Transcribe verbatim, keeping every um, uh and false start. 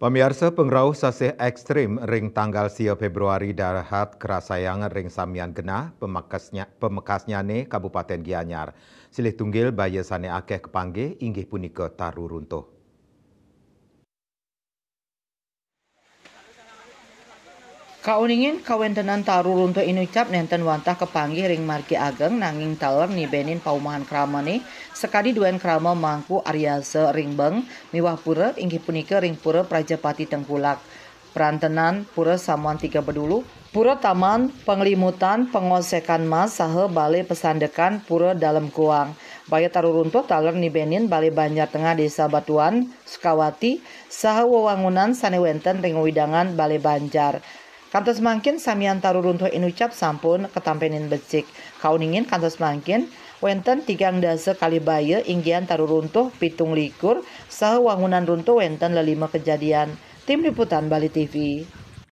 Pamiarsa, pangrauh sasih ekstrim ring tanggal sia Februari dahat karasayang ring samian genah, pamekasnya, pamekasnyane Kabupaten Gianyar. Silih tunggil baya sane akeh kapanggih inggih punika taru runtuh. Kauningin kawentenan taru runtuh inucap nenten wantah kapanggih ring margi ageng, nanging taler nibenin paumahan kramane, sakadi duen krama Mangku Aryasa ring Beng miwah pura, inggih punika ring Pura Prajapati Tengkulak, Prantenan, Pura Samuan Tiga Bedulu, Pura Taman Panglimutan, Pangosekan Mas, saha Bale Pasandekan, Pura Dalem Kuang. Baya taru runtuh taler nibenin Bale Banjar Tengah Desa Batuan, Sukawati, saha wewangunan sane wenten ring wewidangan Bale Banjar. Kantos mangkin samian taru runtuh inucap sampun katampenin becik. Kauningin kantos mangkin wenten tigang dasa kalih baya inggihan taru runtuh pitung likur saha wangunan runtuh wenten lelima kejadian. Tim Liputan Bali T V.